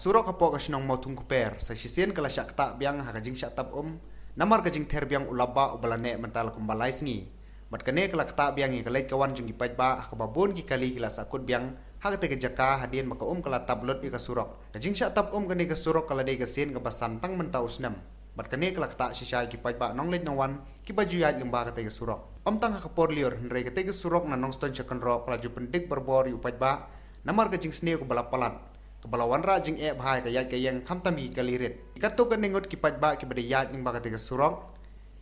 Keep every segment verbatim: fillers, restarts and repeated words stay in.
Surok hapoh ka shnong Mawthung Kper sa shisien ka la shah ktah biang ha ka jingshah tap um namar ka jingther biang u lap bah uba la neh mynta la kumba lai sngi. Bad kane ka la ktah biang ïa ka leit ka wan jong ki paidbah ha kaba bun ki kali ki la sahkut biang ha katei ka jaka hadien ba ka um ka la tap lut ïa ka surok. Ka jingshah tap um kane ka surok ka la dei ka sien kaba san tang mynta u snem. Bad kane ka la ktah shisha ïa ki paidbah nongleit nongwan kiba ju ïaid lyngba katei ka surok. Ym tang ha ka por lyiur hynrei katei ka surok na Nongstoiñ sha Kynroh ka la ju pyndik barabor ïa u paidbah namar ka jingsniew kaba la palat, kaba la wanrah jingeh bha ïa ka ïaid ka ïeng khamtam ïa ki kali rit. Katto katne ngut ki paidbah kiba dei ïaid lyngba katei ka surok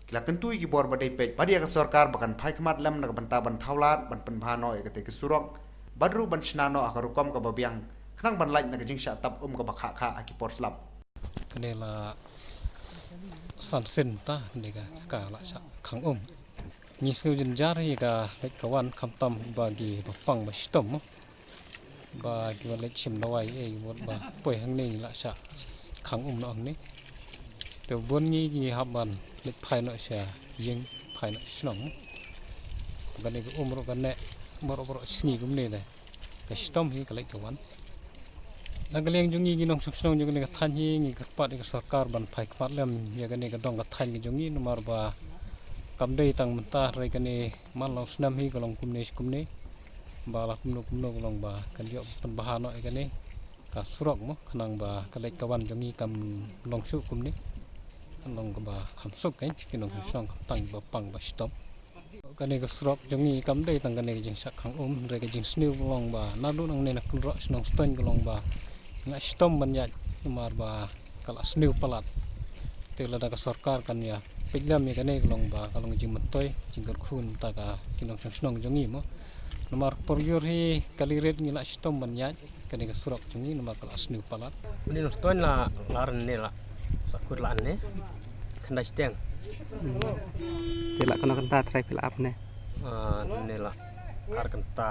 ki la kyntu ïa ki bor ba dei peit bad ïa ka sorkar ba kan phai khmat lem na ka bynta ban thaw lad ban pynbha noh ïa katei ka surok bad ruh ban shna noh ha ka rukom kaba biang khnang ban lait na ka jingshah tap um kaba khah khah ha ki por slap. Kane la san sien ta kane ka jaka la shah khang um. Ngi sngew jynjar ïa ka leit ka wan khamtam ba ki ba pang ba shitom mo. Ba ki ba leit shim dawai ei mut ba poi hangne ngi la shah khang um noh hangne. Te bun ngi ngi hap ban leit phai noh sha ïing phai noh sha shnong. Kane ka um ruh ka neh baroh baroh sngi kumne te ka shitom hi ka leit ka wan. Na ka liang jong ngi ngi nongshong shnong jong kane ka thaiñ hi ngi kyrpad ïa ka sorkar ban phai khmat lem ïa kane ka dong ka thaiñ ka jong ngi namar ba kam dei tang mynta hynrei kane man la u snem hi ka long kumne shi kumne. Ba la kumno kumno ka long ba kan ïoh pynbha noh ïa kane ka surok mo khnang ba ka leit ka wan jong ngi kam long shuh kumne. Kan long kaba kham suk kein ki nongshong shnong khamtam ba pang ba shitom. Kane ka surok jong ngi kam dei tang kane ka jingshah khang um hynrei ka jingsniew ka long ba naduh nangne na Kynroh sha Nongstoiñ ka long ba ngi la shitom ban ïaid namar ba ka la sniew palat. Te lada ka sorkar kan ïa peit lem ïa kane ka long ba ka long jingmyntoi jingkyrkhu na ka bynta ki nongshong shnong jong ngi mo. Namar por lyiur hi kali rit ngi la shitom ban ïaid kane ka surok jong ngi namar ka la sniew palat. Une u Nongstoiñ la, la ar ne la sahkut la ne. Khyndai shiteng. Te la kano kynta trai phi la ap ne? Ah, ne la ar kynta.